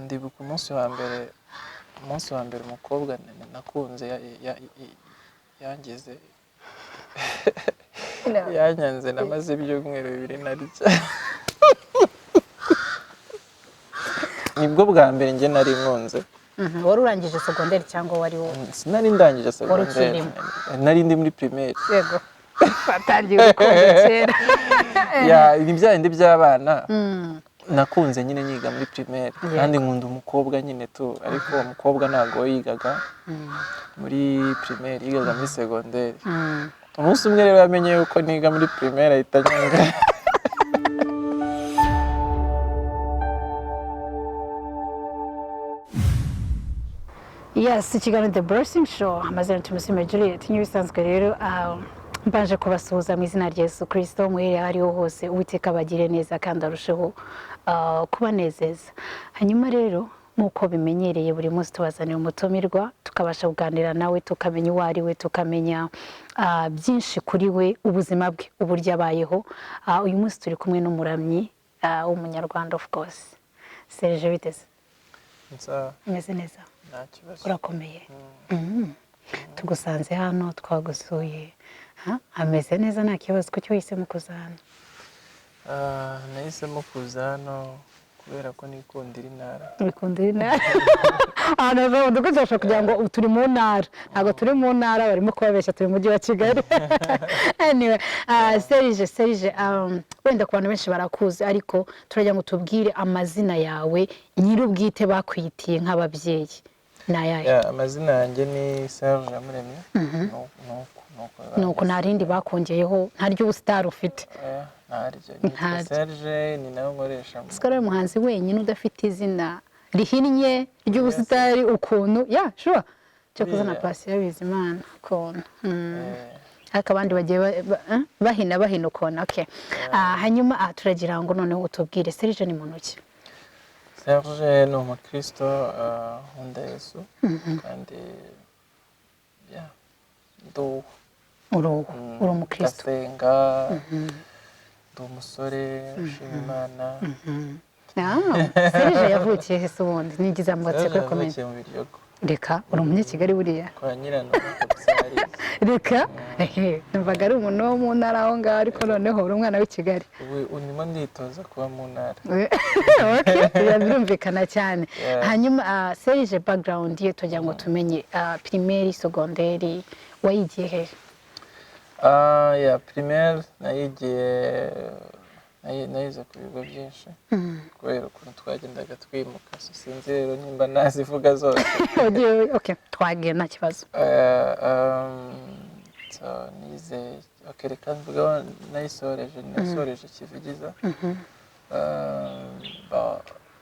Ndibuka umunsi wa mbere umukobwa nakunze yangize yanyanze, namaze ibyumweru 2 narya. Nibwo bwa mbere njye nari nkunze. Wari urangije segonderi cyangwa wari wo? Sinari ndangije segonderi. Ukirimo? Nari ndi muri primaire. Yego, watangiye urukundo kera. Ya, ni bya bindi by'abana. Nakunze nyine nyiga muri primaire, kandi nkunda umukobwa nyine tu, ariko uwo mukobwa ntabwo yigaga muri primaire, yigaga muri segonderi. Umunsi umwe rero yamenye yuko niga muri primaire, ahita anyanga. Yes, ikiganiro The Blessing Show, amazina Tumusiime Juliet. Nk'ibisanzwe rero, mbanje kubasuhuza mu izina rya Yesu Kristo. Muhereye aho ariho hose, Uwiteka abagire neza kandi arusheho kubanezeza. Hanyuma rero, nk'uko bimenyereye, buri munsi tubazanira umutumirwa, tukabasha kuganira nawe, tukamenya uwo ari we, tukamenya byinshi kuri we, ubuzima bwe, uburyo abayeho. Uyu munsi turi kumwe n'umuramyi w'umunyarwanda, of course. Serge, biteze? Nsa. Umeze neza? Nta kibazo. Urakomeye. Tugusanze hano, twagusuye. Ha? Ameze neza, nta kibazo. Kuki wahisemo kuza hano? Nahisemo kuza hano kubera ko nikundira intara. Bikundira intara. Ahantu hava dukoresha kugira ngo turi mu ntara, ntabwo turi mu ntara, barimo kubabeshya, turi mu mujyi wa Kigali. Anyway, Serge, wenda ku bantu benshi barakuzi, ariko turagira ngo tubwire amazina yawe nyir'ubwite bakwitiye nk'ababyeyi ni ayahe? Ya, amazina yanjye ni Serge Yamuremye. Nuko nuko. Nuko nta rindi bakongeyeho, nta ry'ubusitari ufite? Oya, ntaryo. Nitwa Ntaryo. Serge, ni nawe nkoresha Siko ari umuhanzi wenyine udafite izina rihinnye ry'ubusitari ukuntu ya sure cyo kuzana Buriya. Patient Bizimana ukuntu. Ariko abandi bagiye bahina bahina ukuntu. Okay. Hanyuma turagira ngo noneho utubwire, Serge ni muntu ki? Serge ni umukristo, nkunda Yesu, kandi ya, ndi uwo. Uri uwo, uri umukristo. Ndasenga, ndi umusore ushima Imana. Serge yavukiye he se ubundi? Nigize amatsiko Serge yo kumenya. yavukiye mu Biryogo. Reka, uri umunyakigali buriya. Kwa Nyiranuma kabisa hariya. Reka, ehe, numvaga ari umuntu wo mu ntara aho ngaho, ariko noneho uri umwana w'i Kigali. Ubu ndimo nditoza kuba mu ntara. Okay, birumvikana cyane. Hanyuma Serge, background ye tugira ngo tumenye, primaire, secondaire wayigiye he? Ya, primaire nayigiye, nayize ku bigo byinshi kubera ukuntu twagendaga twimuka. So sinzi rero nimba nazivuga zose. Okay, twagiye, nta kibazo. So nize, okay, reka mvugeho nayisoreje Kivugiza. Ba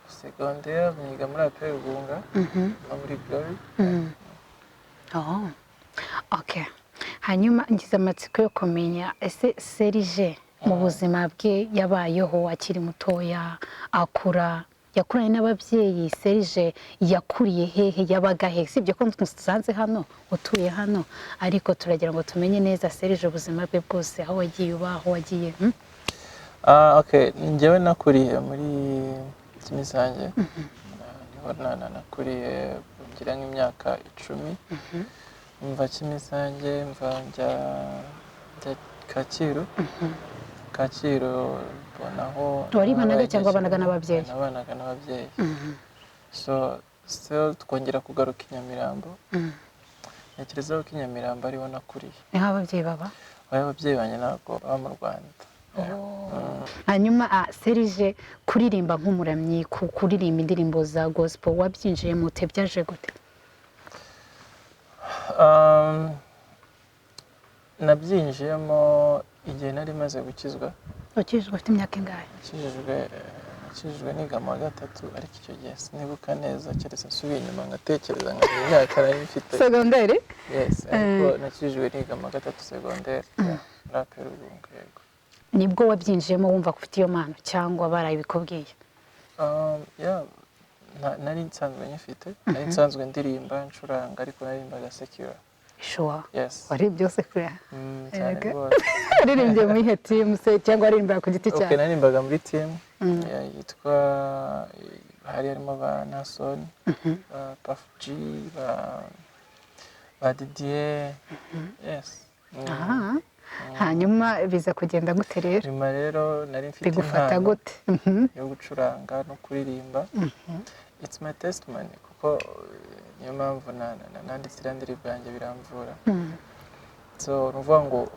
secondaire niga muri APR Rugunga no muri Glory. Oh. Okay. Hanyuma ngize amatsiko yo kumenya, ese Serge mu buzima bwe yabayeho akiri mutoya, akura, yakuranye n'ababyeyi? Serge yakuriye hehe, yabaga he? Sibyo ko dusanze hano, utuye hano, ariko turagira ngo tumenye neza Serge, ubuzima bwe bwose, aho wagiye uba, aho wagiye? Okay, njyewe nakuriye muri Kimisange. Niho nakuriye ngira nk'imyaka 10. Mva Kimisange, mva njya Kacyiru. Kacyiru mbonaho Waribanaga nabaye cyangwa igihe wabanaga kinini. n'ababyeyi? Nabanaga n'ababyeyi. So still twongera kugaruka i Nyamirambo. Ntekereza ko i Nyamirambo ariho nakuriye. Niho ababyeyi baba? Oya, ababyeyi banjye ntabwo baba mu Rwanda. Hanyuma Serge, kuririmba nk'umuramyi, kuririmba indirimbo za gospel, wabyinjiyemo ute? Byaje gute? Nabyinjiyemo igihe nari maze gukizwa. Ukijijwe ufite imyaka ingahe? Nakijijwe niga mu wa gatatu, ariko icyo gihe sinibuka neza, keretse nsubiye inyuma ngatekereza nkamenya imyaka nari mfite. Segonderi? Yes, ariko nakijijwe niga mu wa gatatu segonderi, yeah, muri APR Rugunga, yego. Nibwo wabyinjiyemo wumva ko ufite iyo mpano cyangwa barabikubwiye? Yeah, nari nsanzwe nyifite, nari nsanzwe ndirimba, ncuranga, ariko naririmbaga secular. Sure? Yes. Wari byose kure. Cyane Yego. rwose. Waririmbye muri ihe team se, cyangwa waririmbaga ku giti Okay, cyawe? naririmbaga muri team, yeah, yitwa Hari harimo ba Nason, ba Puff G, ba Didier, yes. Aha. Hanyuma biza kugenda gute rero? Nyuma rero nari mfite Bigufata impano gute? Yo gucuranga no kuririmba. It's my testimony, kuko niyo mpamvu nanditse iriya ndirimbo yanjye "Biramvura". So ni ukuvuga ngo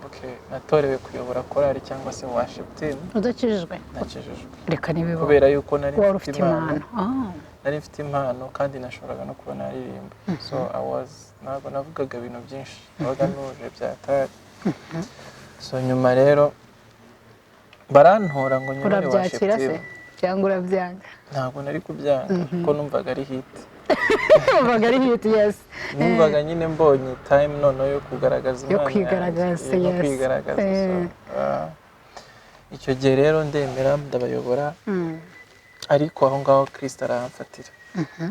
okay, natorewe kuyobora korali cyangwa se worship team. Udakijijwe? Nakijijwe. Reka ntibibaho. Kubera yuko nari Wari mfite ufite impano. impano. Ah. Nari mfite impano kandi nashoboraga no kuba naririmba. So I was, ntabwo navugaga ibintu byinshi, nabaga nuje byatari. So nyuma rero barantora ngo nyobore worship Urabyakira se team. cyangwa urabyanga? Ntabwo nari kubyanga kuko numvaga ari hit. Numvaga ari hit, yes. Numvaga nyine mbonye time noneho yo kugaragaza Yo impano kwigaragaza, yanjye, no kwigaragaza. So, icyo gihe rero ndemera, ndabayobora. Ariko aho ngaho Kristo aramfatira,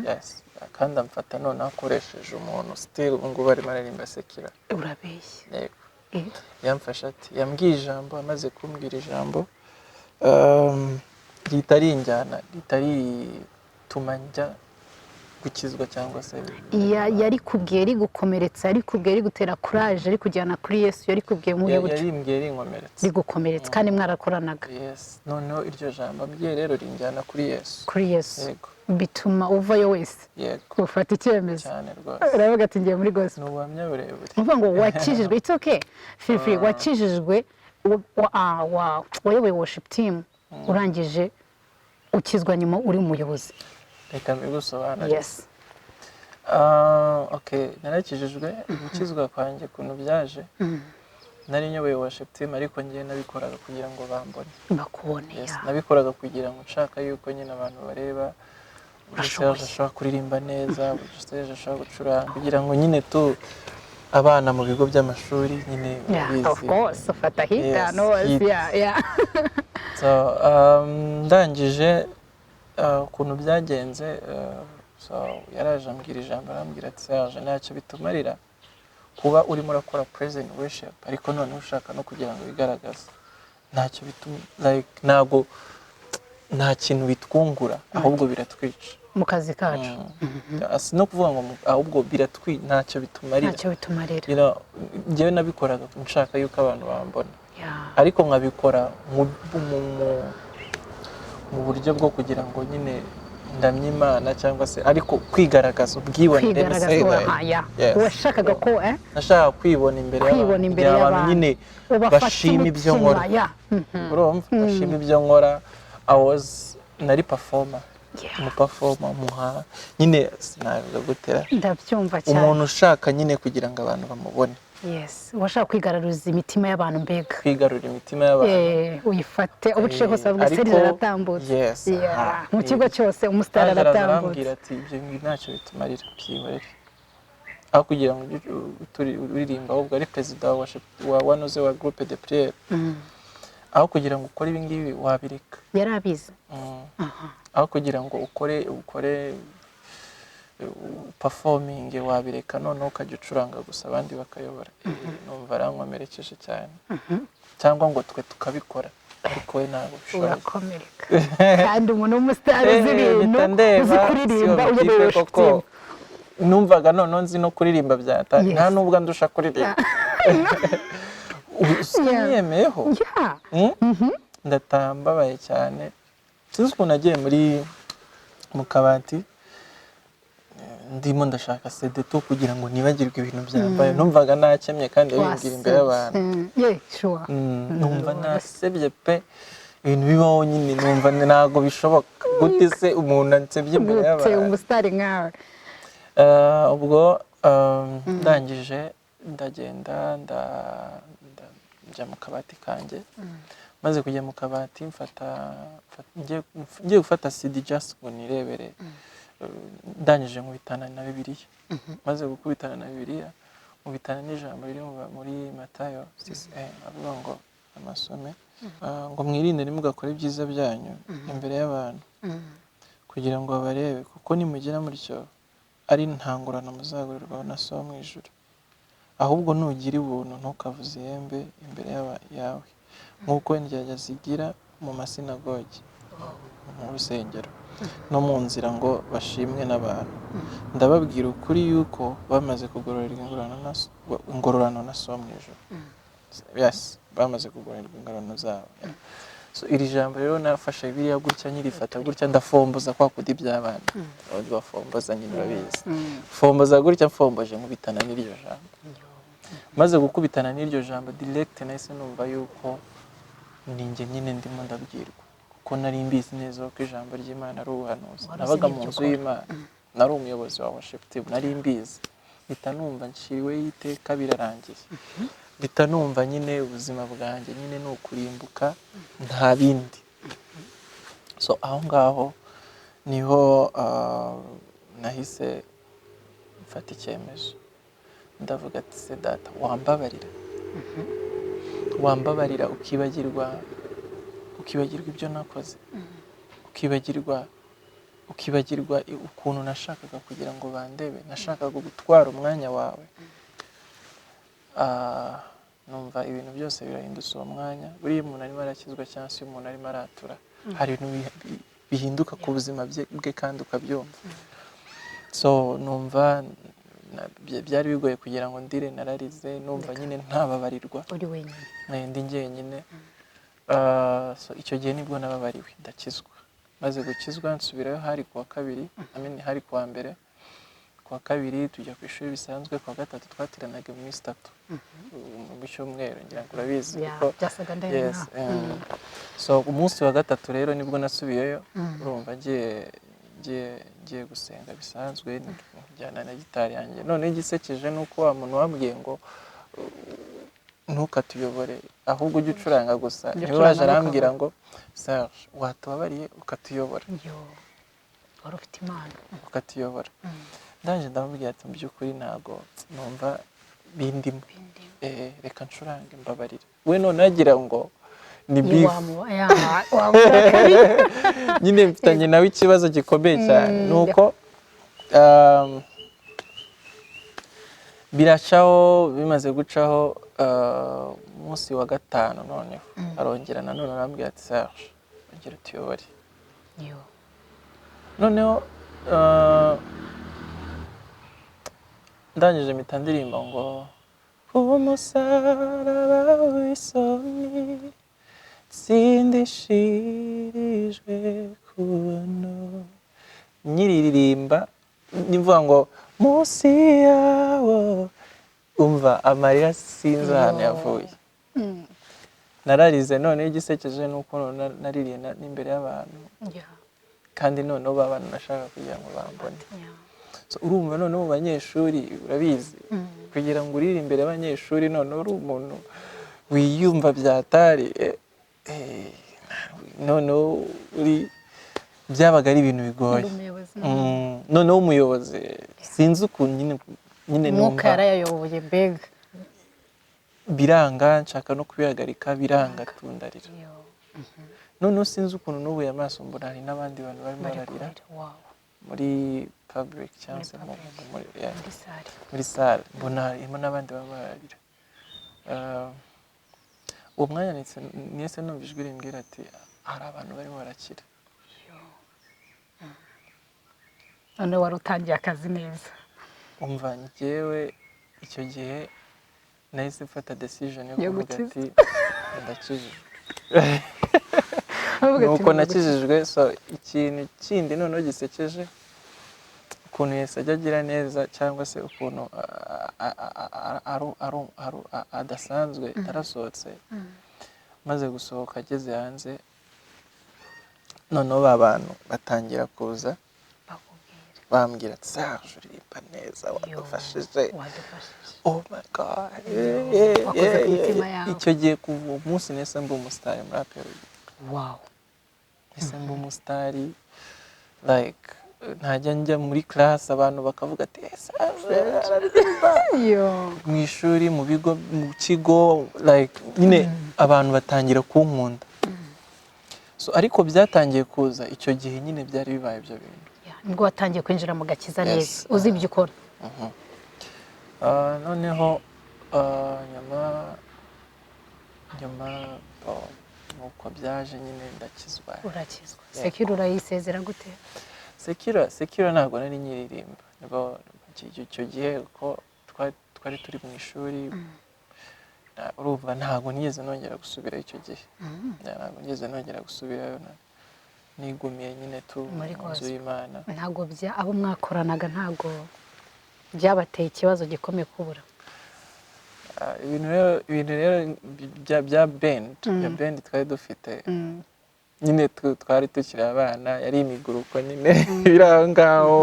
yes, kandi amfata noneho akoresheje umuntu still ubu ngubu arimo aririmba secular. Urabeshya? Yego. Yamfashe ati, yambwiye ijambo, amaze kumbwira ijambo ritari injyana, ritari rituma njya gukizwa cyangwa se Yarikubwiye rigukomeretsa, yarikubwiye rigutera courage, rikujyana kuri Yesu, yarikubwiye mu buryo? Yarimbwiye rinkomeretsa. Rigukomeretsa kandi mwarakoranaga. Yes, noneho iryo jambo ambwiye rero rinjyana kuri Yesu. Kuri Yesu. Yego. Bituma uvayo wese Yego. ufata icyemezo. Cyane rwose. Uravuga ati: "Ngiye muri gospel." Ni ubuhamya burebure. Ni ukuvuga ngo wakijijwe, it's okay, feel free, wakijijwe, wayoboye worship team, urangije ukizwa nyuma uri umuyobozi. Reka mbigusobanurire. Yes. Ah, okay, narakijijwe. Gukizwa kwanjye ukuntu byaje, nari nyoboye worship team, ariko njyewe nabikoraga kugira ngo bambone. Bakubone. Yes, nabikoraga kugira ngo nshaka yuko nyine abantu bareba buri Urashoboye. Serge ashobora kuririmba neza, buri Serge ashobora gucuranga, kugira ngo nyine tu abana mu bigo by'amashuri nyine barabizi. Of course, ufata hit Yes, ahantu hose. hit. So, ndangije, ukuntu byagenze, so yaraje ambwira ijambo, arambwira ati: "Serge, ntacyo bitumarira kuba urimo urakora praise and worship, ariko noneho ushaka no kugira ngo wigaragaze. Ntacyo bituma, like, ntabwo, nta kintu bitwungura, ahubwo biratwica." Mu kazi kacu. Si no kuvuga ngo ahubwo biratwi, ntacyo bitumarira. Ntacyo bitumarira. Njyewe nabikoraga nshaka yuko abantu bambona, ariko nkabikora mu buryo bwo kugira ngo nyine ndamye Imana cyangwa se ariko kwigaragaza, ubwibone, let me Kwigaragaza. say that. Yeah. Yes. Washakaga ko Nashakaga kwibona imbere Kwibona y'abantu, imbere kugira abantu y'abantu. nyine Ubafate bashima ibyo umutima, nkora. Urumva, bashima ibyo nkora. I was, nari performer, umuperformer muha nyine, sinabivuga gutera. Ndabyumva cyane. Umuntu ushaka nyine kugira ngo abantu bamubone. Yes, washaka kwigaruriza imitima y'abantu mbega. Kwigarurira imitima y'abantu. Uyifate ubuciye hose bavuga Ariko Serge aratambutse. Yes, aha. Mu kigo cyose umusitari Araza aratambutse. arambwira ati: "Ibyo bintu ntacyo bitumarira, byihorere. Aho kugira ngo ujye uririmba, ahubwo ari perezida wa wanoze wa groupe de prière, aho kugira ngo ukore ibi ngibi wabireka." Yari abizi. Aho kugira ngo ukore performing wabireka, noneho ukajya ucuranga gusa, abandi bakayobora." Numva arankomerekeje cyane, cyangwa ngo twe tukabikora, ariko we ntabwo bishoboye. Urakomereka kandi umuntu w'umusitari uzi ibintu, Mpita ndeba, uzi kuririmba, si iyo uyoboye mutipe worship koko. team. Numvaga noneho nzi no kuririmba byata nta nubwo andusha kuririmba. Ubu niyemeyeho. Ndataha mbabaye cyane. Sinzi ukuntu nagiye mu kabati, ndimo ndashaka CD tu kugira ngo nibagirwe ibintu byambaye. Numvaga nakemye kandi yabimbwira imbere y'abantu. Yeah, sure. Numva nasebye pe. Ibintu bibaho nyine, numva ntabwo bishoboka. Gute se umuntu ansebye imbere Gute y'abantu? umusitari nkawe? Ubwo ndangije ndagenda njya mu kabati kanjye. Maze kujya mu kabati, mfata ngiye gufata CD just ngo nirebere. Ndangije nkubitana na Bibiliya. Maze gukubitana na Bibiliya, nkubitana n'ijambo riri muri Matayo 6, avuga ngo amasome, ngo: "Mwirinde ntimugakore ibyiza byanyu imbere y'abantu kugira ngo babarebe, kuko nimugira mutyo ari nta ngororano muzagororerwaho na So wo mu ijuru. Ahubwo nugira ubuntu ntukavuze ihembe imbere yawe nk'uko indyarya zigira mu masinagogi, mu rusengero." no mu nzira ngo bashimwe n'abantu. Ndababwira ukuri yuko bamaze kugororerwa ingororano na So wo mu ijuru." Yes, bamaze kugororerwa ingororano zabo. So iri jambo rero, nafashe biriya gutya, nyirifata gutya, ndafomboza kwa kundi by'abana abandi bafomboza nyine, urabizi. Fomboza gutya, mfomboje nkubitana n'iryo jambo. Maze gukubitana n'iryo jambo direct, nahise numva yuko ni njye nyine ndimo ndabwirwa, kuko nari mbizi neza ko ijambo ry'Imana ari ubuhanuzi. Wari uzi Nabaga mu n'ibyo nzu ukora. y'Imana, nari umuyobozi wa worship team, nari mbizi. Mpita numva nciriweho iteka, birarangiye. Mpita numva nyine ubuzima bwanjye nyine ni ukurimbuka, nta bindi. So aho ngaho niho nahise mfata icyemezo, ndavuga ati: "Se Data, wambabarira, wambabarira ukibagirwa ibyo nakoze, ukibagirwa ukuntu nashakaga kugira ngo bandebe, nashakaga gutwara umwanya wawe." Numva ibintu byose birahindutse uwo mwanya. Buriya umuntu arimo arakizwa cyangwa se iyo umuntu arimo aratura, hari ibintu bihinduka ku buzima bwe kandi ukabyumva. So numva byari bigoye kugira ngo ndire, nararize numva nyine ntababarirwa. Uri wenyine? Ndi njyenyine. So icyo gihe nibwo nababariwe, ndakizwa. Maze gukizwa nsubirayo, hari kuwa kabiri, I mean, hari kuwa mbere. Kuwa kabiri tujya ku ishuri bisanzwe, kuwa gatatu twateranaga iminsi 3 mu cyumweru, ngira ngo urabizi. Yeah, byasaga ndende. Yes, so umunsi wa gatatu rero nibwo nasubiyeyo. Urumva ngiye gusenga bisanzwe, njyana na gitari yanjye. Noneho igisekeje ni uko wa muntu wambwiye ngo ntukatuyobore, ahubwo ujye ucuranga gusa, Ujye niwe waje ucuranga. arambwira ngo: "Serge, watubabariye ukatuyobora." Yo, wari ufite impano. "Ukatuyobora." Ndaje ndamubwira ati: "Mu by'ukuri ntabwo numva bindimo." Bindimo. Reka ncurange, mbabarira." We none agira ngo ni beef. Wamurakariye. Nyine mfitanye nawe ikibazo gikomeye cyane. Nuko biracaho. Bimaze gucaho, umunsi wa gatanu noneho arongera nanone arambwira ati: "Serge, ongera utuyobore." Yo. Noneho ndangije mpita ndirimba ngo: "Umusaraba w'isoni tsindishirijwe kubuntu." Nyiririmba nivuga ngo munsi yawo, umva amarira sinzi ahantu Yo. yavuye. Nararize. Noneho igisekeje ni uko naririye n'imbere y'abantu, kandi noneho ba bantu nashaka kugira ngo bambone. So, urumva noneho mu banyeshuri, urabizi, kugira ngo urire imbere y'abanyeshuri, noneho uri umuntu wiyumva byatari, noneho uri, byabaga ari ibintu bigoye. Uri umuyobozi. Noneho umuyobozi, sinzi ukuntu nyine Umwuka numva yarayayoboye mbega. Biranga, nshaka no kubihagarika, biranga, tundarira. Yo. Noneho sinzi ukuntu nubuye amaso, mbona hari n'abandi bantu barimo Bari bararira kurira, wow. muri public cyangwa se Public. muri, yeah, Muri salle. Muri salle mbona harimo n'abandi barimo bararira. Uwo mwanya nahise numva ijwi rimbwira ati: "Hari abantu barimo barakira." Noneho wari utangiye akazi neza. Umva, njyewe icyo gihe nahise mfata decision yo Yo kuvuga gukiza. ati: "Ndakijijwe." Uvuga ati, Nuko "Ni nakijijwe. So ikintu kindi noneho gisekeje, ukuntu Yesu ajya agira neza cyangwa se ukuntu adasanzwe, narasohotse. Maze gusohoka, ageze hanze, noneho ba bantu batangira kuza Bakubwira. bambwira ati: "Serge, uririmba neza, wadufashije." Wadufashije. Oh my God. Wakoze ku mitima yawe. Icyo gihe, kuva uwo munsi, nahise mba umusitari muri APR. Nahise mba umusitari, like ntajya njya muri class abantu bakavuga ati: "Eh, Serge araririmba." Yo. Mu ishuri, mu bigo, mu kigo, like nyine abantu batangira kunkunda. So ariko byatangiye kuza icyo gihe nyine byari bibaye ibyo bintu. Yeah, nibwo watangiye kwinjira mu gakiza Yes. neza, uzi ibyo ukora. Noneho nyuma oh, Nuko byaje nyine, ndakizwa. Urakizwa. Yego. Secular urayisezera gute? Secular ntabwo nari nyiririmba. Nibwo icyo gihe ko twari turi mu ishuri, urumva ntabwo nigeze nongera gusubirayo icyo gihe. Ntabwo nigeze nongera gusubirayo, nigumiye nyine tu Muri mu nzu gospel. y'Imana. Ntabwo bya abo mwakoranaga, ntabwo byabateye ikibazo gikomeye kubura? Ah, ibintu rero bya band, bya band twari dufite nyine, twari tukiri abana, yari imiguruko nyine biri aho ngaho,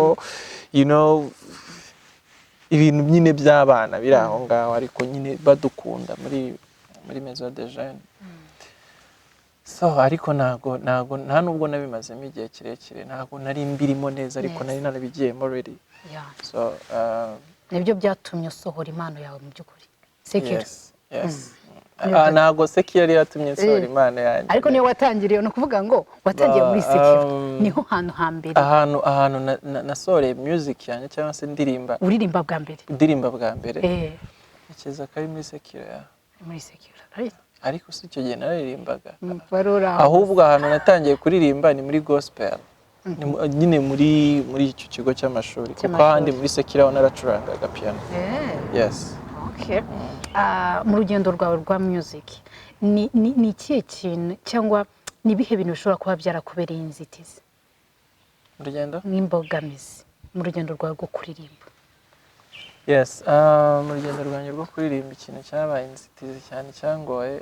ibintu nyine by'abana biri aho ngaho, ariko nyine badukunda muri maison de jeunes. So ariko ntago nta nubwo nabimazemo igihe kirekire, ntago nari mbirimo neza, ariko Neza. nari narabigiyemo already. So Nibyo byatumye usohora impano yawe mu by'ukuri, secular? Yes. Ah, ntago secular yari yatumye nsohora impano yanjye. Ariko niyo watangiriye, ni ukuvuga ngo watangiye muri secular, niho hantu hambere? Ahantu nasohoreye music yanjye cyangwa se ndirimba, Uririmba bwa mbere. Ndirimba bwa mbere, ntekereza ko ari muri secular, yeah. Muri secular, right? Ariko si icyo gihe naririmbaga. Wari uri aho. Ahubwo ahantu natangiye kuririmba ni muri gospel. Ni nyine muri icyo kigo cy'amashuri, kuko Cy'amashuri. ahandi muri secular ho naracurangaga piano. Yes. Okay. Ah, mu rugendo rwawe rwa music ni ikihe kintu cyangwa ni ibihe bintu bishobora kuba byarakubereye inzitizi, Mu rugendo? nk'imbogamizi mu rugendo rwawe rwo kuririmba? Yes, mu rugendo rwanjye rwo kuririmba, ikintu cyabaye inzitizi cyane cyangoye,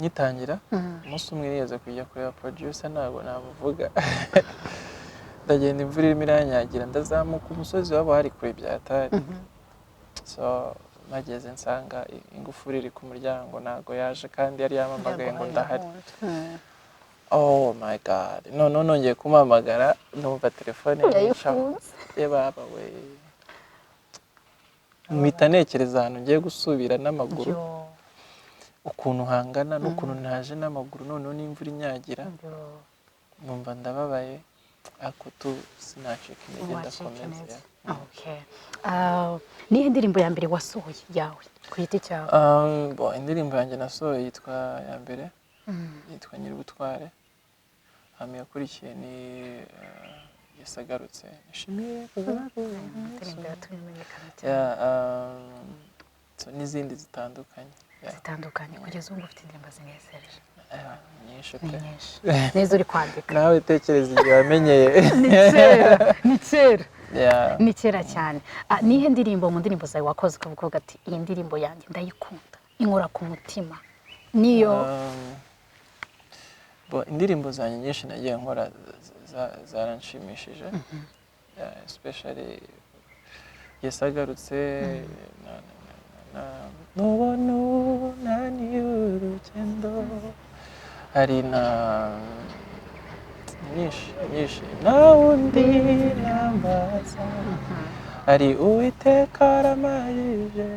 ngitangira, umunsi umwe nigeze kujya kureba producer, ntabwo namuvuga, ndagenda imvura irimo iranyagira, ndazamuka umusozi wabo, hari kure byatari. So mpageze nsanga ingufuri iri ku muryango, ntabwo yaje kandi yari yampamagaye ngo ndahari. Oh my God, none nongeye kumuhamagara numva telefone yicaho. Yayifunze. Ye baba we, mpita ntekereza ahantu ngiye gusubira n'amaguru, Yo, ukuntu hangana n'ukuntu naje n'amaguru, noneho n'imvura inyagira. Yo. Numva ndababaye, ariko tu sinacika intege. Wacika Ndakomeza. intege. Okay. Ah, nihe ndirimbo ya mbere wasohoye yawe ku giti cyawe? Bon, indirimbo yanjye nasohoye yitwa, ya mbere yitwa Nyirubutware, hama iyakurikiye ni Yesu agarutse, nishimiye Indirimbo yatumye umenyekana cyane. Yeah, so n'izindi zitandukanye. Yeah. Zitandukanye. Kugeza ubu ufite indirimbo zinezereje? Nyinshi Ni pe. nyinshi neza uri kwandika. Nawe tekereza igihe wamenyeye. Ni kera, ni kera. Yeah. Ni kera cyane. Ah, nihe ndirimbo mu ndirimbo zawe wakoze ukavuga ati: "Iyi ndirimbo yanjye ndayikunda, inkora ku mutima"? Niyo Bon, indirimbo zanjye nyinshi nagiye nkora zaranshimishije. Yeah, especially Yesu agarutse na nubona unaniye urugendo, hari na nyinshi nyinshi, na wundi nambaza, hari Uwiteka aramarije.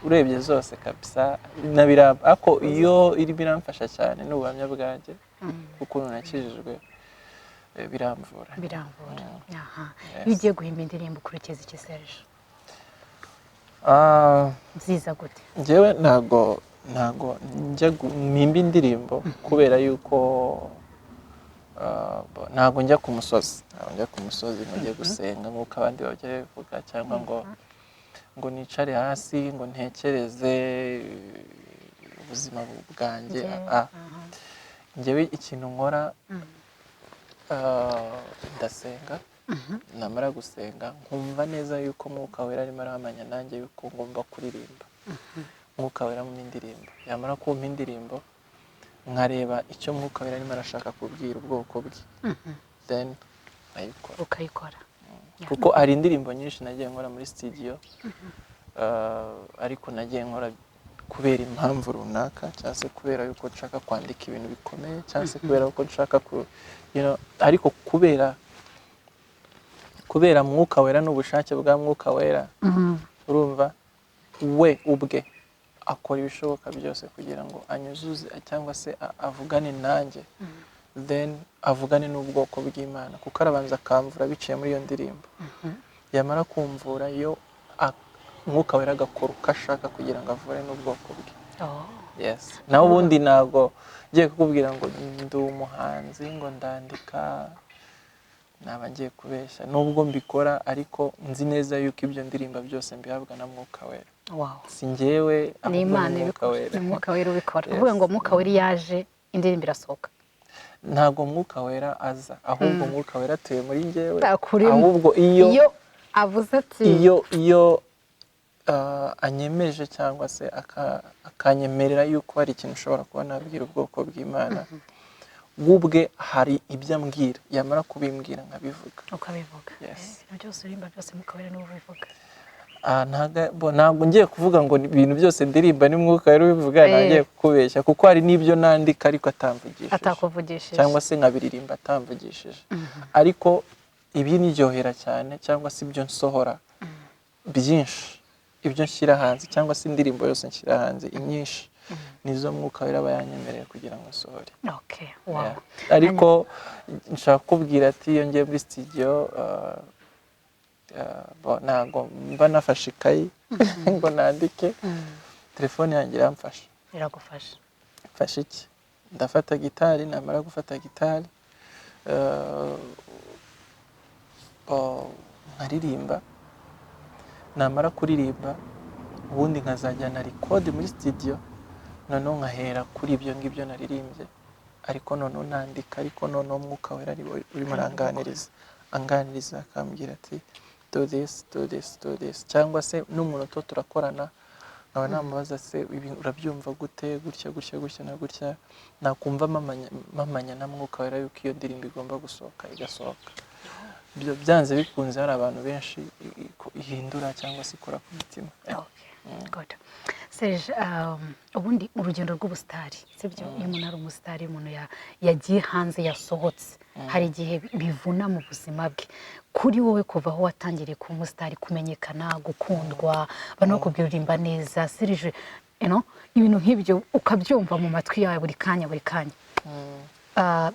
Urebye zose kabisa na ariko iyo irimo iramfasha cyane ni ubuhamya bwanjye, ukuntu nakijijwe, biramvura. Biramvura, aha. Yes. Iyo ugiye guhimba indirimbo ukurikiza iki, Serge? Ah, Nziza gute? Njyewe ntago njya mpimba indirimbo kubera yuko ntago njya ku musozi, ntago njya ku musozi ngo njye gusenga nk'uko abandi bajya babivuga, cyangwa ngo nicare hasi ngo ntekereze ubuzima bwanjye. Ah, njyewe ikintu nkora, ndasenga, namara gusenga nkumva neza yuko Mwuka Wera arimo arahamanya nanjye yuko ngomba kuririmba. Mwuka Wera mu indirimbo, yamara kumpa indirimbo nkareba icyo Mwuka Wera arimo arashaka kubwira ubwoko bwe, then nkayikora. Ukayikora. Kuko hari indirimbo nyinshi nagiye nkora muri studio, ariko nagiye nkora kubera impamvu runaka, cyangwa se kubera yuko nshaka kwandika ibintu bikomeye, cyangwa se kubera yuko nshaka ku ariko kubera Mwuka Wera n'ubushake bwa Mwuka Wera, urumva we ubwe akora ibishoboka byose kugira ngo anyuzuze cyangwa se avugane nanjye, then avugane n'ubwoko bw'Imana, kuko arabanza akamvura biciye muri iyo ndirimbo. Yamara kumvura iyo Mwuka Wera agakora uko ashaka kugira ngo avure n'ubwoko bwe. Oh. Yes, naho ubundi ntabwo ngiye kukubwira ngo ndi umuhanzi, ngo ndandika, naba ngiye kubeshya. Nubwo mbikora, ariko nzi neza yuko ibyo ndirimba byose mbihabwa na Mwuka Wera. Si njyewe, Ni ahubwo Imana ni Mwuka ibikora. Wera. Ni Mwuka Wera ubikora. Yes. Uvuga ngo Mwuka Wera yaje, indirimbo irasohoka? Ntabwo Mwuka Wera aza, ahubwo Mwuka Wera atuye muri njyewe. Akurimo. Ahubwo iyo Iyo avuze ati iyo anyemeje cyangwa se akanyemerera yuko hari ikintu ushobora kuba nabwira ubwoko bw'Imana, we ubwe hari ibyo ambwira, yamara kubimbwira nkabivuga. Ukabivuga. Yes. Ibintu byose uririmba byose, Mwuka Wera niwe ubivuga? Ah, ntabwo ngiye kuvuga ngo ni ibintu byose ndirimba ni Mwuka Wera ubivuga, ngiye kukubeshya, kuko hari n'ibyo nandika ariko atamvugishije. Atakuvugishije. Cyangwa se nkabiririmba atamvugishije. Ariko ibindyohera cyane, cyangwa se ibyo nsohora byinshi, ibyo nshyira hanze, cyangwa se indirimbo yose nshyira hanze, inyinshi nizo Mwuka Wera aba yanyemereye kugira ngo nsohore. okay wow Yeah. Ariko nshaka kukubwira ati iyo ngiye muri studio, bo, ntabwo mba nafashe ikayi ngo nandike, telefone yanjye iramfasha. Iragufasha. Mfashe iki? Ndafata gitari, namara gufata gitari, oh, nkaririmba, namara kuririmba ubundi nkazajyana record muri studio, noneho nkahera kuri ibyo ngibyo naririmbye, ariko noneho nandika, ariko noneho Mwuka Wera ari we urimo aranganiriza, anganiriza akambwira ati: "Do this, do this, do this." Cyangwa se n'umuntu tuba turakorana, nkaba namubaza: "Se ibi urabyumva gute? Gutya, gutya, gutya na gutya." Nakumva mpamanya na Mwuka Wera yuko iyo ndirimbo igomba gusohoka, igasohoka. Ibyo byanze bikunze hari abantu benshi ihindura cyangwa se ikora ku mutima. Okay. Good. Serge, ubundi urugendo rw'ubusitari, sibyo? Iyo umuntu ari umusitari, umuntu yagiye hanze, yasohotse, hari igihe bivuna mu buzima bwe. Kuri wowe, kuva aho watangiriye kuba umusitari, kumenyekana, gukundwa, abantu bakubwira uririmba neza, Serge, ibintu nk'ibyo ukabyumva mu matwi yawe buri kanya, buri kanya.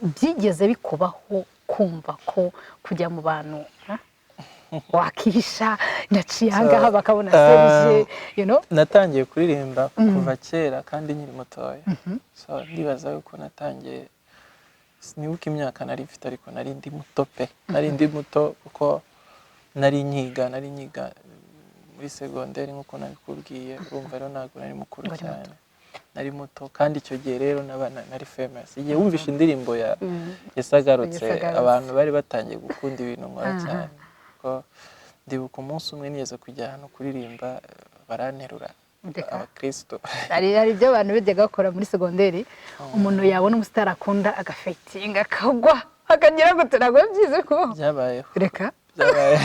Byigeze bikubaho kumva ko kujya mu bantu, wakihisha, naciye ahangaha bakabona Serge? Natangiye kuririmba kuva kera kandi nkiri mutoya. So ndibaza yuko natangiye, sinibuka imyaka nari mfite, ariko nari ndi muto pe, nari ndi muto kuko nari nkiga muri segonderi nk'uko nabikubwiye. Urumva rero ntabwo nari mukuru Wari muto. cyane, nari muto. Kandi icyo gihe rero nari famous. Igihe wumvishe indirimbo ya Yesagarutse, Yesagarutse. abantu bari batangiye gukunda ibintu nkora cyane, kuko ndibuka umunsi umwe nigeze kujya ahantu kuririmba, baranterura. Ndeka. Abakristo. Hari ibyo abantu bijyaga bakora muri segonderi, umuntu yabona umusitari akunda agafaintinga, akagwa, akagira ngo ntabwo byize kubaho. Byabayeho. Reka. Byabaye.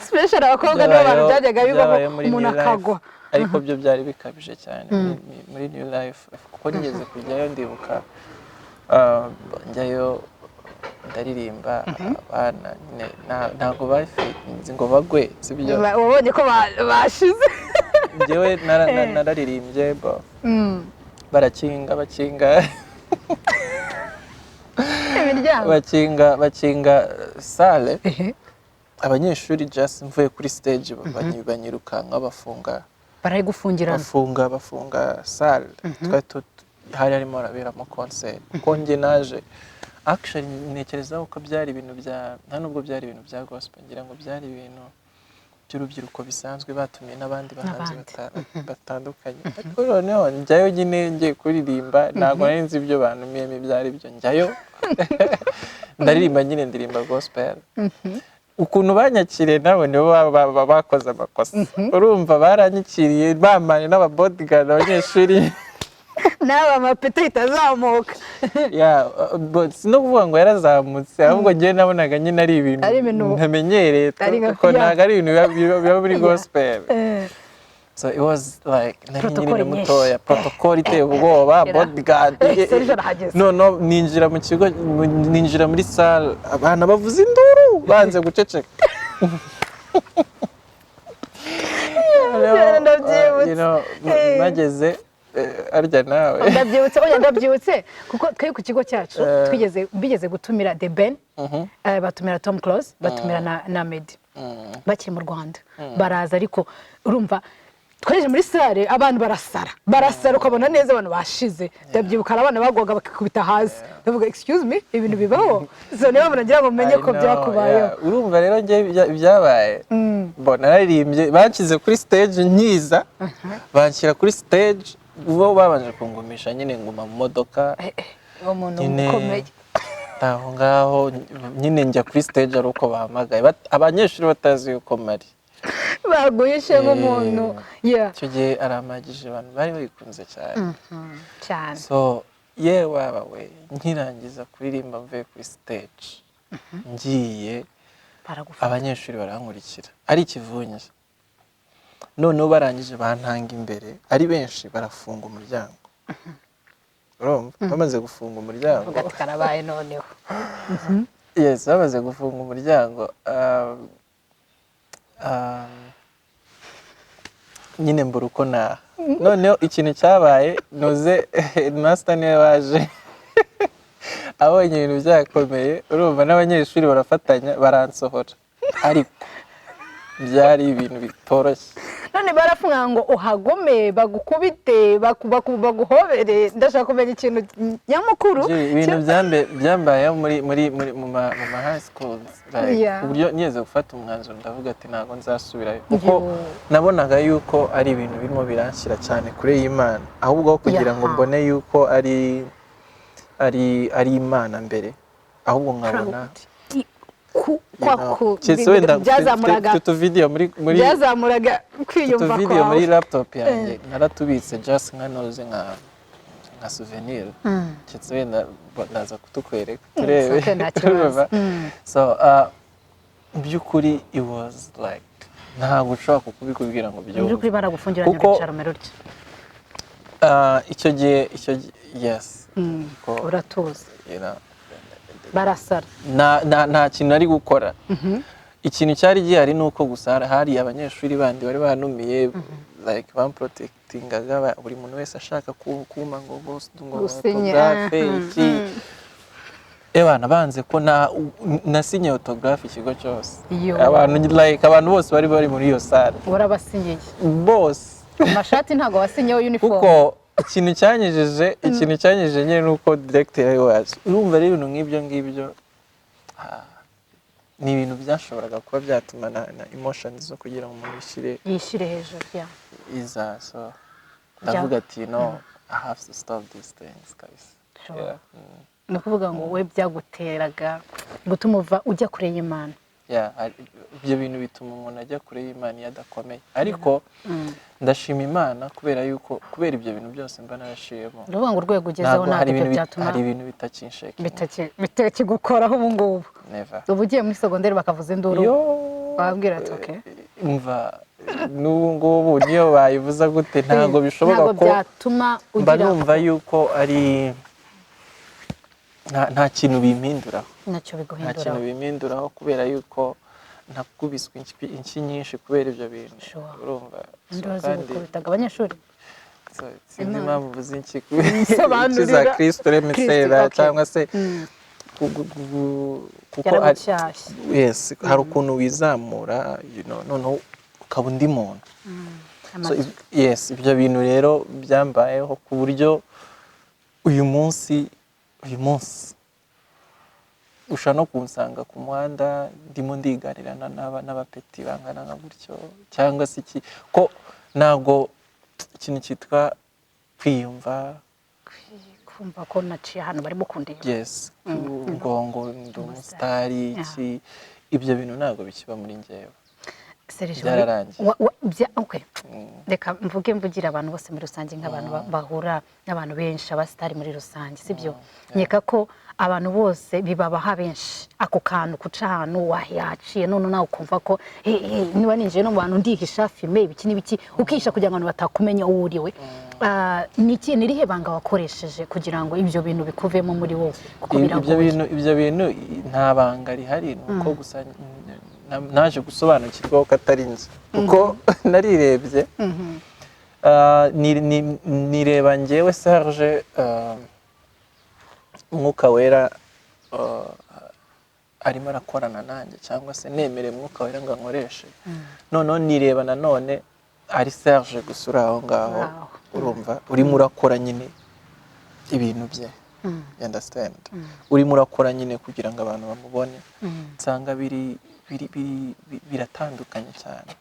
Special abakobwa nibo bantu byajyaga bibaho. Byabayeho muri Umuntu New Life. akagwa. Ariko byo byari bikabije cyane muri New Life, kuko nigeze kujyayo, ndibuka, njyayo ndaririmba, abana nyine ntabwo bafaintinze ngo bagwe, sibyo? Wabonye ko bashize. Njyewe nararirimbye, barakinga, bakinga imiryango. Bakinga salle. Abanyeshuri, just mvuye kuri stage, banyirukanka, bafunga. Barayigufungirana. Bafunga salle twari hari harimo haraberamo concert, kuko njye naje, actually ntekereza ko byari ibintu bya, nta nubwo byari ibintu bya gospel, ngira ngo byari ibintu by'urubyiruko bisanzwe, batumiye n'abandi bahanzi N'abandi. batandukanye. Ariko noneho njyayo nyine ngiye kuririmba, ntabwo nari nzi ibyo bantumiyemo ibyo ari byo. Njyayo ndaririmba nyine, ndirimba gospel. Ukuntu banyakiriye, nabo nibo bakoze amakosa. Urumva baranyakiriye bamanye n'ababodyguard, abanyeshuri. Nawe amapeti ahita azamuka. Yeah, but si no kuvuga ngo yarazamutse, ahubwo njyewe nabonaga nyine ari ibintu Ari ibintu ntamenyereye ari nka kuko ntabwo ari ibintu biba muri gospel. So it was like nari Protocol nkiri nyinshi. mutoya, protocol iteye ubwoba, bodyguard. Serge arahageze. No ninjira mu kigo, ninjira muri salle, abana bavuza induru banze guceceka. Noneho, Ndabyibutse. Bageze, arya nawe. Ndabyibutse, oya, ndabyibutse kuko twe ku kigo cyacu twigeze bigeze gutumira The Ben, batumira Tom Close, batumira na Meddy bakiri mu Rwanda, baraza. Ariko urumva Twaje muri salle, abantu barasara, barasara, ukabona neza abantu bashize. Ndabyibuka hari abana bagwaga bakikubita hasi. Ndavuga, "Excuse me, ibintu bibaho?" So niyo mpamvu nagira ngo menye I ko know, byakubayeho. yeah. Urumva rero njye ibyabaye, mbona nararirimbye, banshyize kuri stage, nkiza banshyira kuri stage, bo babanje kungumisha nyine, nguma mu modoka. Uwo muntu Nyine ukomeye. Aho ngaho nyine njya kuri stage ari uko bahamagaye, abanyeshuri batazi yuko mari. Baguhishe nk'umuntu, yeah. Icyo gihe arampagije, abantu bari bayikunze cyane. Cyane. So ye waba we, nkirangiza kuririmba mvuye kuri stage ngiye, Baragufata. abanyeshuri barankurikira ari ikivunge. Noneho barangije bantanga imbere ari benshi, barafunga umuryango. Urumva bamaze gufunga umuryango, Uvuga ati karabaye noneho. Yes, bamaze gufunga umuryango, nyine mbura uko naha. Noneho ikintu cyabaye, nuze headmaster niwe waje abonye ibintu byakomeye. Urumva n'abanyeshuri barafatanya baransohora, ariko byari ibintu bitoroshye. None barafunga ngo uhagume, bagukubite, baguhobere? Ndashaka kumenya ikintu nyamukuru. Ibintu byambayeho muri mu ma high schools, like, uburyo nigeze gufata umwanzuro ndavuga ati ntabwo nzasubirayo, kuko nabonaga yuko ari ibintu birimo biranshyira cyane kure y'Imana, ahubwo aho kugira ngo mbone yuko ari Imana mbere, ahubwo nkabona keretse wenda byazamuraga mfite utuvideyo muri byazamuraga kwiyumva utuvideyo muri kwawe. Laptop yanjye naratubitse, just nka noze nka souvenir. Keretse wenda ndaza kutukwereka turebe. Okay, nta kibazo. Urumva? So mu by'ukuri it was like ntabwo ushobora kukubikubwira ngo Mu byumve. by'ukuri baragufungiranye urucara rumera rutya? Icyo gihe, yes. Uratuza. Barasara. Nta kintu nari gukora. Ikintu cyari gihari ni uko gusa hari abanyeshuri bandi bari banumiye, like bamprotectingaga, buri muntu wese ashaka kuma ngo Gusinya, autographe iki. Ebana banze ko na nasinye autographe ikigo cyose. Yo. Abantu, like abantu bose bari muri iyo salle. Warabasinyiye? Bose. Amashati ntabwo wasinyeho, uniform? Kuko ikintu cyanyijije nyine ni uko directeur ari wacu. Urumva rero ibintu nk'ibyo ngibyo, ni ibintu byashoboraga kuba byatuma na emotions zo kugira ngo umuntu yishyire yishyire hejuru ya iza. So ndavuga ati no, I have to stop these things kabisa. Sure. Yeah. Ni ukuvuga ngo we byaguteraga gutuma uva ujya kure y'Imana. Yeah, ibyo bintu bituma umuntu ajya kure y'Imana iyo adakomeye, ariko ndashima Imana kubera yuko kubera ibyo bintu byose mba naraciyemo, Ni ukuvuga ngo urwego ugezeho ntabwo ntabwo hari ibyo ibintu byatuma hari ibintu bitakinshakinga. Bitakigukoraho ubu ngubu. Never. Ubu ugiye muri segonderi bakavuza induru, Yo, wabwira ati okay. Umva, n'ubu ngubu niyo bayivuza gute, ntabwo bishoboka Ntabwo ko byatuma mba ugira numva yuko ari nta kintu bimpinduraho. Ntacyo Nta kintu biguhinduraho. bimpinduraho kubera yuko nakubiswe inshyi nyinshi kubera ibyo bintu. Urumva? So, Induru kandi zigukubitaga abanyeshuri. So, sinzi impamvu uvuze inshyi Sobanurira. za Kristo remisera Kristo, okay. cyangwa se kuko Yaragucyashye. Yes, hari ukuntu wizamura, noneho ukaba undi muntu. So, yes, ibyo bintu rero byambayeho ku buryo uyu munsi ushobora no kunsanga ku muhanda ndimo ndiganira n'abapeti bangana nka gutyo cyangwa se iki, ko ntabwo ikintu cyitwa kwiyumva, Kumva ko naciye ahantu barimo kundeba. Yes, ngo ndi umusitari iki, ibyo bintu ntabwo bikiba muri njyewe. Serge, Byararangiye. Okay. Reka mvuge mvugira abantu bose muri rusange, nk'abantu bahura n'abantu benshi, abasitari muri rusange, sibyo? Nkeka ko abantu bose bibabaha benshi ako kantu kuca ahantu wahaciye, none nawe ukumva ko "Hey, hey, niba ninjiye no mu bantu ndihisha filime ibiki n'ibiki", ukihisha kugira ngo abantu batakumenya uwo uriwe. Ni iki, ni irihe banga wakoresheje kugira ngo ibyo bintu bikuvemo muri wowe, kuko Ibyo biragoye? bintu nta banga rihari, ni uko gusa naje gusobanukirwa ko atari njye, kuko narirebye, nireba njyewe Serge, Umwuka Wera arimo arakorana nanjye, cyangwa se nemere Umwuka Wera ngo ankoreshe. Noneho nireba nanone Ari Serge gusa uri aho ngaho, urumva urimo urakora nyine ibintu bye, you understand, urimo urakora nyine kugira ngo abantu bamubone, nsanga biri biri biri biratandukanye cyane.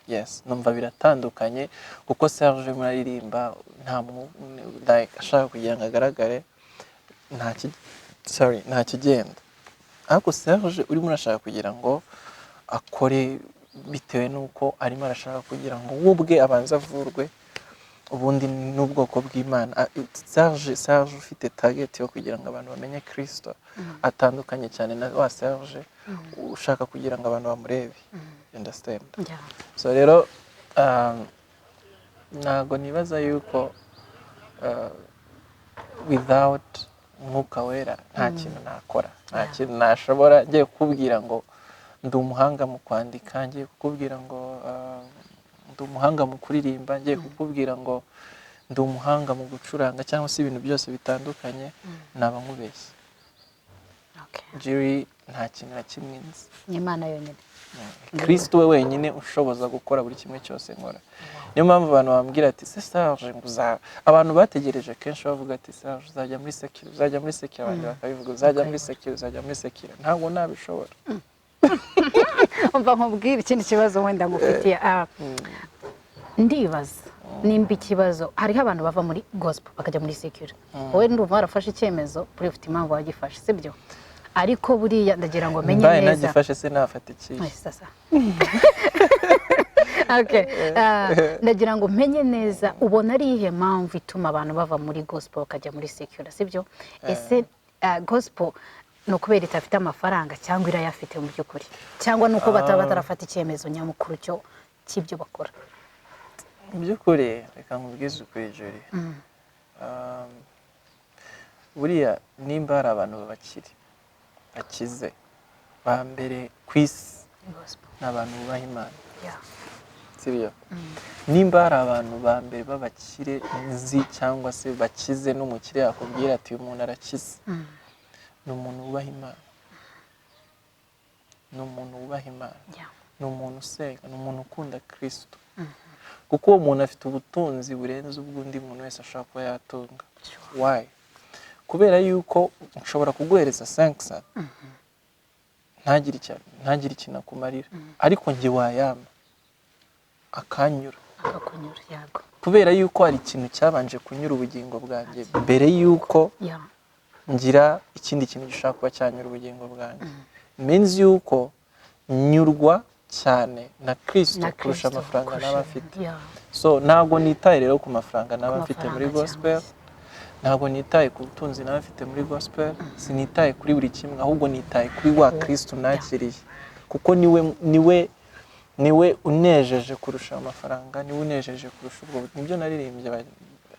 Yes, numva biratandukanye kuko Serge urimo uraririmba nta like ashaka kugira ngo agaragare, sorry, nta kigenda. Ariko Serge urimo urashaka kugira ngo akore bitewe n'uko arimo arashaka kugira ngo we ubwe abanze avurwe, ubundi n'ubwoko bw'Imana. Serge ufite target yo kugira ngo abantu bamenye Kristo atandukanye cyane na wa Serge ushaka kugira ngo abantu bamurebe, you understand? Yeah. So rero ntabwo nibaza yuko without Mwuka Wera nta kintu nakora, nta kintu nashobora. Ngiye kukubwira ngo ndi umuhanga mu kwandika, ngiye kukubwira ngo ndi umuhanga mu kuririmba, ngiye kukubwira ngo ndi umuhanga mu gucuranga cyangwa se ibintu byose bitandukanye, naba nkubeshye. Jiri, nta kintu na kimwe nzi. Ni Imana yonyine. Kristo we wenyine ushoboza gukora buri kimwe cyose nkora. Niyo mpamvu abantu bambwira ati: "Se Serge, ngo uza," abantu bategereje kenshi bavuga ati: "Serge, uzajya muri secular, uzajya muri secular." Abandi bakabivuga: "Uzajya muri secular, uzajya muri secular." Ntabwo nabishobora. Umva nkubwire ikindi kibazo wenda ngufitiye. Ndibaza nimba ikibazo, hariho abantu bava muri gospel bakajya muri secular. Wowe ndumva warafashe icyemezo, buriya ufite impamvu wagifashe, sibyo? Ariko buriya ndagira ngo menye Mbaye neza. nagifashe se nafata ikihe? Ay, sasa. Okay. Ndagira ngo menye neza, ubona ari iyihe mpamvu ituma abantu bava muri gospel bakajya muri secular, sibyo? Ese gospel ni ukubera idafite amafaranga, cyangwa irayafite mu by'ukuri, cyangwa ni uko bataba batarafata icyemezo nyamukuru cyo cy'ibyo bakora? Mu by'ukuri, reka nkubwize ukuri, Juri. Buriya nimba hari abantu b'abakire bakize ba mbere ku isi, Gospel. ni abantu bubaha Imana. Sibyo? Nimba hari abantu ba mbere b'abakire nzi cyangwa se bakize, n'umukire yakubwira ati: "Uyu muntu arakize," ni umuntu wubaha Imana, ni umuntu wubaha Imana, ni umuntu usenga, ni umuntu ukunda Kirisito, kuko uwo muntu afite ubutunzi burenze ubw'undi muntu wese ashobora kuba yatunga. Why? Kubera yuko nshobora kuguhereza 500 ntagire ikintu akumarira, ariko njye wayama akanyura. Akakunyura, yego. Kubera yuko hari ikintu cyabanje kunyura ubugingo bwanjye mbere yuko ngira ikindi kintu gishobora kuba cyanyura ubugingo bwanjye. Means yuko nyurwa cyane na Kristo Na kurusha Kristo, amafaranga naba mfite. So ntabwo nitaye rero ku mafaranga naba Ku mfite muri mafaranga gospel, cyangwa se. Ntabwo nitaye ku butunzi naba mfite muri gospel, sinitaye kuri buri kimwe, ahubwo nitaye kuri wa Kristo nakiriye, kuko niwe unejeje kurusha amafaranga, niwe unejeje kurusha ubwo. Nibyo naririmbye.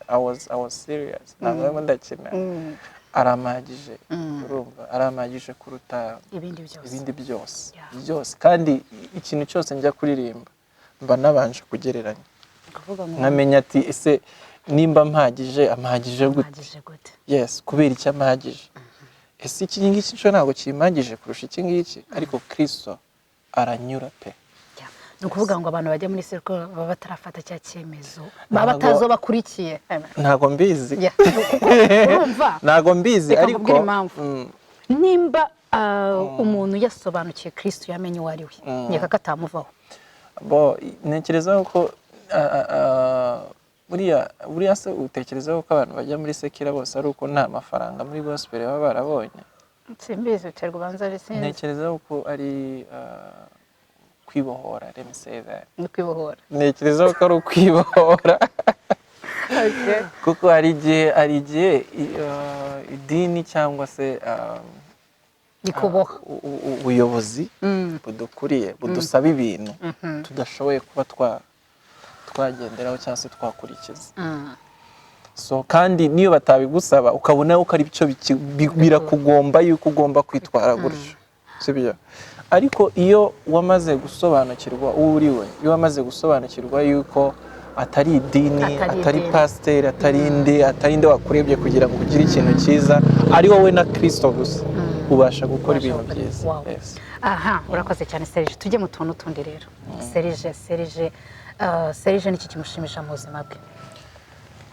I was serious, ntabwo arimo ndakina. Arampagije, urumva, arampagije kuruta ibindi byose. Ibindi byose. Byose. Kandi ikintu cyose njya kuririmba mba nabanje kugereranya, Kuvuga ngo nkamenya ati: "Ese nimba mpagije, ampagije gute?" Mpagije gute? Yes, kubera icyo ampagije? Ese iki ngiki cyo ntabwo kimpagije kurusha iki ngiki? Ariko Kristo aranyura pe. Yeah. Ni ukuvuga ngo abantu bajya muri secular baba batarafata cya cyemezo, baba batazi uwo bakurikiye. Ntabwo mbizi. Yeah. Kuko urumva, Ntabwo mbizi. Reka Ariko nkubwire impamvu. Nimba umuntu yasobanukiye Kristo, yamenye uwo ari we, nkeka ko atamuvaho. Bo, ntekereza ko buriya se utekereza ko abantu bajya muri secular bose ari uko nta mafaranga muri gospel baba barabonye? Simbizi, biterwa, ubanza ari, sinzi. Ntekereza ko ari kwibohora, let me say that. Ni kwibohora. Ntekereza ko ari ukwibohora, kuko hari igihe idini cyangwa se Ni kuboha. ubuyobozi budukuriye budusaba ibintu tudashoboye kuba twagenderaho cyangwa se twakurikiza. So kandi niyo batabigusaba, ukabona ko ari byo birakugomba yuko ugomba kwitwara gutyo, sibyo? Ariko iyo wamaze gusobanukirwa uwo uri we, iyo wamaze gusobanukirwa yuko atari idini, Atari atari idini. pasiteri, atari inde wakurebye kugira ngo ugire ikintu cyiza, ari wowe na Kirisito gusa, ubasha gukora Ubasha ibintu gukora. byiza. Wow. Yes. Aha, urakoze cyane, Serge. Tujye mu tuntu tundi rero. Serge, Serge. Serge ni iki kimushimisha mu buzima bwe?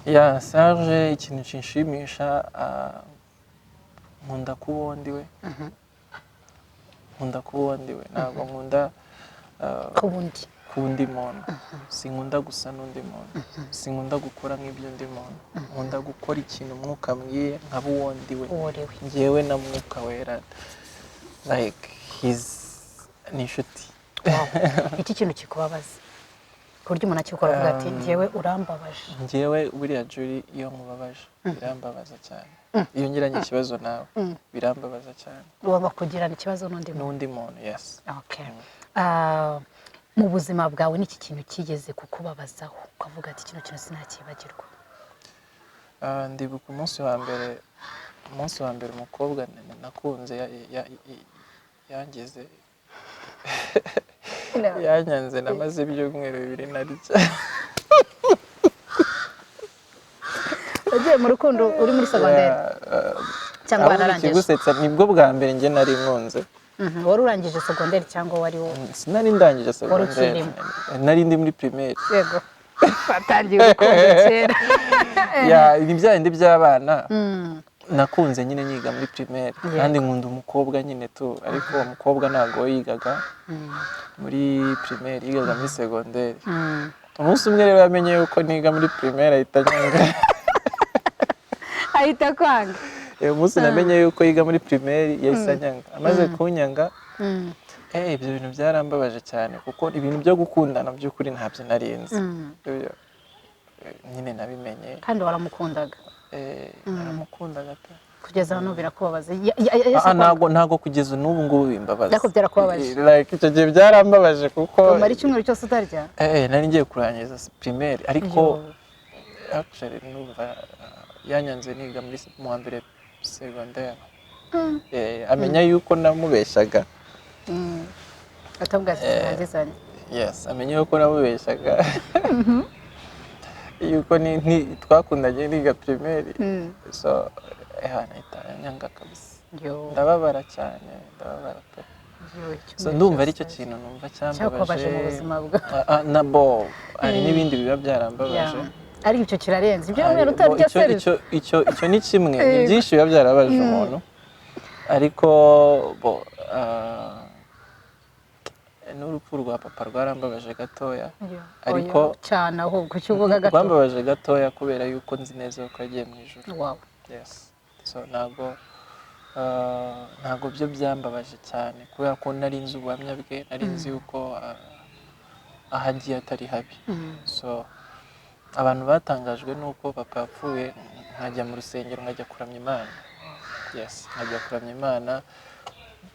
Ya, Serge, ikintu kinshimisha, nkunda kuba uwo ndiwe. Nkunda kuba uwo ndiwe, ntabwo nkunda ku wundi. Kuba undi muntu. Sinkunda gusa n'undi muntu, sinkunda gukora nk'ibyo undi muntu. Nkunda gukora ikintu Umwuka ambwiye, nkaba uwo ndiwe. Uwo uriwe. Njyewe na Mwuka Wera, like he's ni inshuti. Wow. Iki kintu kikubabaza ku buryo umuntu akikora avuga ati: "Njyewe urambabaje"? Njyewe buriya, Julie, iyo nkubabaje birambabaza cyane. Iyo ngiranye ikibazo nawe birambabaza cyane. Ugomba kugirana ikibazo n'undi muntu? N'undi muntu, yes. Okay. Mu buzima bwawe ni iki kintu kigeze kukubabazaho ukavuga ati: "Kino kintu sinakibagirwa"? Ndibuka umunsi wa mbere umukobwa nakunze yangize, yanyanze. Namaze ibyumweru 2 narya. Wagiye mu rukundo uri muri segonderi cyangwa Ahubwo wararangije? Ikigusetsa, nibwo bwa mbere njye nari nkunze. Wari urangije segonderi cyangwa wari wo Sinari ndangije segonderi. Ukirimo? Nari ndi muri primaire. Yego, watangiye urukundo kera. Ya, ni bya bindi by'abana nakunze nyine nyiga muri primaire, kandi nkunda umukobwa nyine tu, ariko uwo mukobwa ntabwo yigaga muri primaire, yigaga muri segonderi. Umunsi umwe rero yamenye yuko niga muri primaire, ahita anyanga. Ahita kwanga? Uyu munsi namenye yuko yiga muri primaire, yahise anyanga. Amaze kunyanga, ibyo bintu byarambabaje cyane, kuko ibintu byo gukundana by'ukuri ntabyo nari nzi. Ibyo, nyine nabimenye. Kandi waramukundaga? Naramukundaga pe. Kugeza hano birakubabaza? Yahise Ah, kwanga? Ntago kugeza n'ubu ngubu bimbabaza. Ariko byarakubabaje? Like icyo gihe byarambabaje kuko Umara icyumweru cyose utarya? Nari ngiye kurangiza primaire, ariko Yo. actually numva yanyanze niga muri mu wa mbere secondaire. Amenya yuko namubeshyaga. Atabwa ati turangizanye. Yes, amenya yuko namubeshyaga, yuko ni twakundanye niga primaire. So ahita anyanga kabisa. Yo. Ndababara cyane, ndababara pe. Yo, So icyumweru ndumva cyose aricyo kintu numva cyakubabaje cyambabaje mu buzima bwawe. Na bo hari n'ibindi biba byarambabaje. Yeah. Ariko icyo kirarenze ibyo Hari- mwene utarya. bo, Serge. Icyo ni kimwe, ni byinshi biba byarababaje umuntu, ariko bo n'urupfu rwa papa rwarambabaje gatoya. Yo. Ariko Oya, cyane ahubwo icyo uvuga gato. Rwambabaje gatoya kubera yuko nzi neza ko yagiye mu ijuru. Yes, so ntabwo byo byambabaje cyane kubera ko nari nzi ubuhamya bwe, nari nzi yuko aho agiye atari habi. So abantu batangajwe n'uko papa yapfuye nkajya mu rusengero, nkajya kuramya Imana. Yes, nkajya kuramya Imana,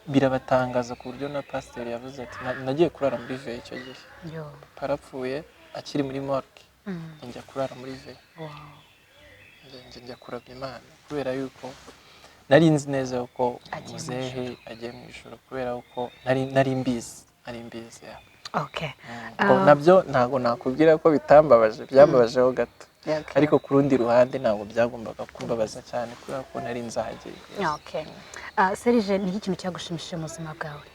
birabatangaza ku buryo na pasiteri yavuze ati nagiye kurara muri veillée icyo gihe. Yo. Papa yarapfuye akiri muri morgue, njya kurara muri veillée. Njya kuramya Imana kubera yuko nari nzi neza yuko Agiye mu muzehe agiye mu ijuru, kubera yuko nari mbizi, yeah. Ngo nabyo ntabwo nakubwira ko bitambabaje, byambabajeho gato, ariko ku rundi ruhande ntabwo byagombaga kumbabaza cyane kubera ko nari nzahagiye. Yes. Okay. Serge, ni iki kintu cyagushimishije mu buzima bwawe?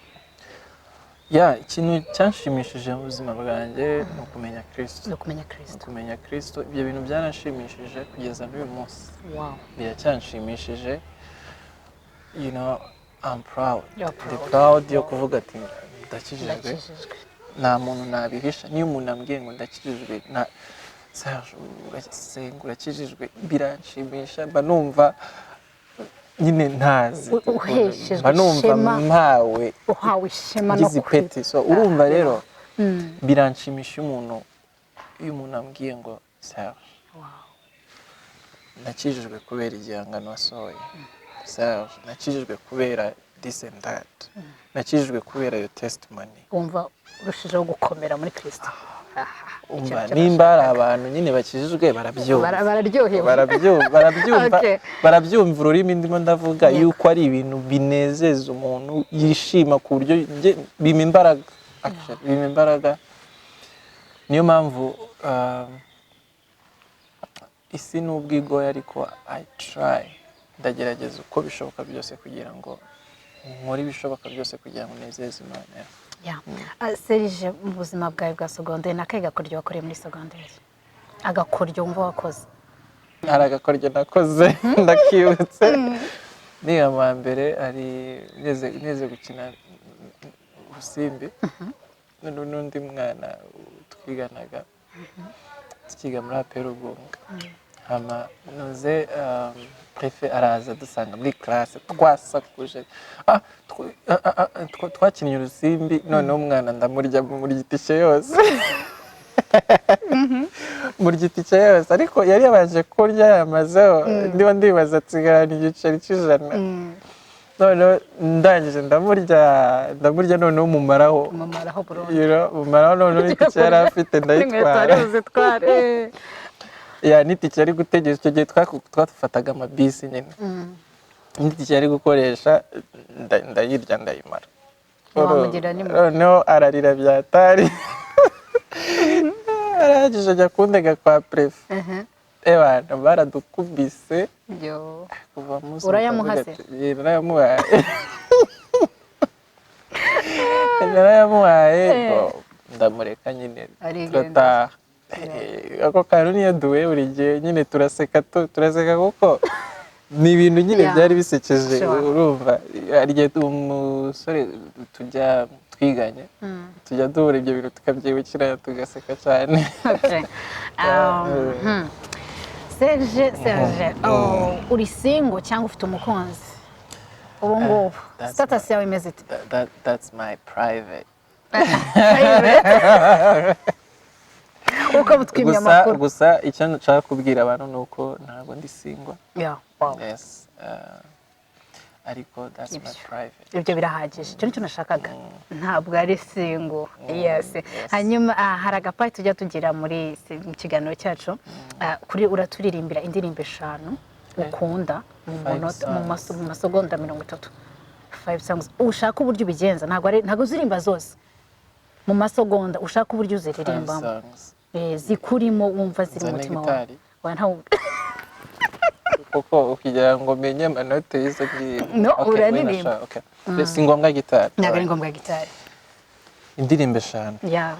Ya, ikintu cyanshimishije mu buzima bwanjye ni ukumenya Kirisito. Ni ukumenya Ni Kirisito. ukumenya Kirisito. Ibyo bintu byaranshimishije kugeza n'uyu munsi. Biracyanshimishije. I'm proud. You're Ndi proud. proud yo kuvuga ati: "Ndakijijwe." Ndakijijwe. Nta muntu nabihisha. Niyo umuntu ambwiye ngo ndakijijwe, na Serge urasenga, urakijijwe, biranshimisha. Mba numva nyine ntazi Uheshejwe mba numva ishema. mpawe Uhawe ishema no ngize ipeti. So urumva rero biranshimisha iyo umuntu ambwiye ngo: "Serge, nakijijwe kubera igihangano wasohoye. Serge, nakijijwe kubera this and that. Nakijijwe kubera your testimony." Wumva urushijeho gukomera muri Kirisito. Umva, nimba hari abantu nyine bakijijwe barabyumva. Bararyohewe. Barabyumva. Barabyumva ururimi ndimo ndavuga, yuko ari ibintu binezeza umuntu yishima ku buryo bimpa imbaraga. Actually, bimpa imbaraga. Niyo mpamvu isi nubwo igoye, ariko I try, ndagerageza uko bishoboka byose kugira ngo nkore ibishoboka byose kugira ngo nezeze Imana. Yeah. Serge, mu buzima bwawe bwa segonderi, ni akahe gakoryo wakoreye muri segonderi, agakoryo wumva wakoze? Hari agakoryo nakoze, ndakibutse. Niga mu wa mbere, ari nize gukina urusimbi n'undi mwana twiganaga, tukiga muri APE Rugunga. Hama nuze préfet araza, dusanga muri classe twasakuje. Twakinnye urusimbi, noneho umwana ndamurya, murya itike yose, murya itike yose. Ariko yari yabanje kurya yamazeho, ndiba ndibaza nsigarana igiceri cy'ijana. Noneho ndangije ndamurya, ndamurya, noneho mumaraho. Mumaraho burundu. Mumaraho, noneho n'itike yari afite ndayitwara. Uzitware. Ya, n'itike yari gutegereza icyo gihe, twafataga amabisi nyine, n'itike yari gukoresha ndayirya, ndayimara. Wamugira n'impuhwe. Noneho ararira byatari, arangije ajya kundega kwa préfet. Ebana, baradukubise. Yo. Kuva munsi Urayamuha se? Narayamuhaye, narayamuhaye ngo ndamureka nyine. Arigendera. Turataha. Ako kantu niyo duhuye buri gihe nyine turaseka, turaseka kuko ni ibintu nyine byari bisekeje. Urumva, hari igihe umusore tujya twiganye tujya duhura, ibyo bintu tukabyibukira, tugaseka cyane. Okay. Serge, Serge, oh, uri single cyangwa ufite umukunzi ubu ngubu? Status yawe imeze ite? That's my private. Uko butwimye Gusa amakuru. gusa icyo nshaka kubwira abantu ni uko ntabwo ndi single. Yes, ariko that's my Ibyo. private. Ibyo birahagije, icyo nicyo nashakaga, ntabwo ari single, yes. Hanyuma hari agapayi tujya tugira muri mu kiganiro cyacu. Kuri uraturirimbira indirimbo eshanu ukunda mu Five munota, mu songs. mu masegonda 30, five songs. Ushaka uburyo ubigenza, ntabwo uziririmba zose mu masegonda, ushaka uburyo Five uziririmbamo. songs. Zikurimo, wumva ziri mu Nzane mutima wawe. gitari? Oya, ntawo. Kuko kugira ngo menye amanote y'izo ndirimbo. No, Okay, uraririmba. wenda sha, okay. Si ngombwa gitari. Ntabwo ari ngombwa gitari. Indirimbo eshanu. Yeah.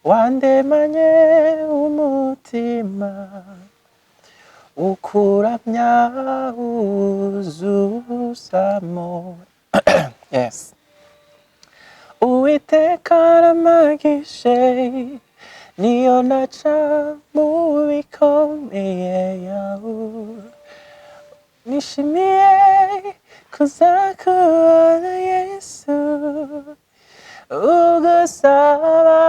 Wandemanye umutima ukuramya wuzuzamo, yes. Uwiteka arampagishe, niyo naca mu bikomeye yawe, nishimiye kuzakubona Yesu, ugusaba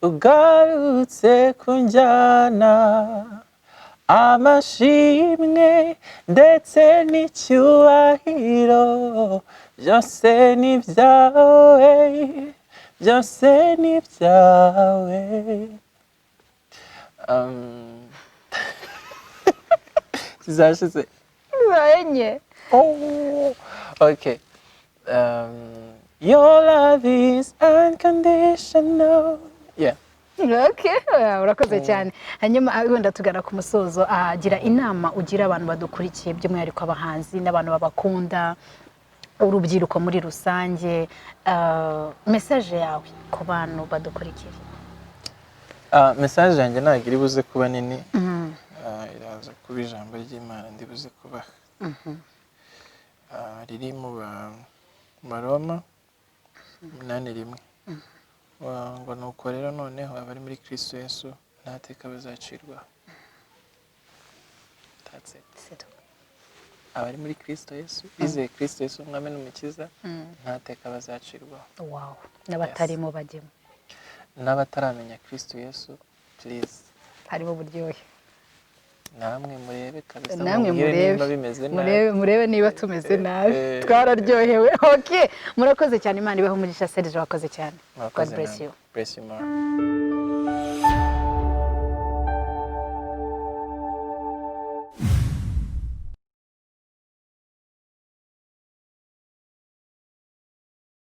ugarutse kunjyana. Amashimwe ndetse n'icyubahiro byose ni ibyawe, byose ni ibyawe. Zizashize. Enye. Oh, okay. Your love is unconditional. Yeah. Okay, urakoze cyane. Hanyuma wenda tugana ku musozo, gira inama ugira abantu badukurikiye, by'umwihariko abahanzi n'abantu babakunda, urubyiruko muri rusange, message yawe ku bantu badukurikiye. Message yanjye ntabwo iri buze kuba nini. Iraza kuba ijambo ry'Imana ndi buze kubaha. Riri mu Baroma 8:1. Ngo nuko rero noneho abari muri Kristo Yesu nta teka bazacirwaho. That's it. C'est tout. Abari muri Kristo Yesu, bizeye Kristo Yesu umwami n'umukiza, nta teka bazacirwaho. Wow, n'abatarimo bajyemo. N'abataramenya Kristo Yesu, please. Harimo uburyohe. Namwe murebe kabisa. Namwe mubwire murebe. Nimba bimeze nabi. Murebe, murebe niba tumeze nabi.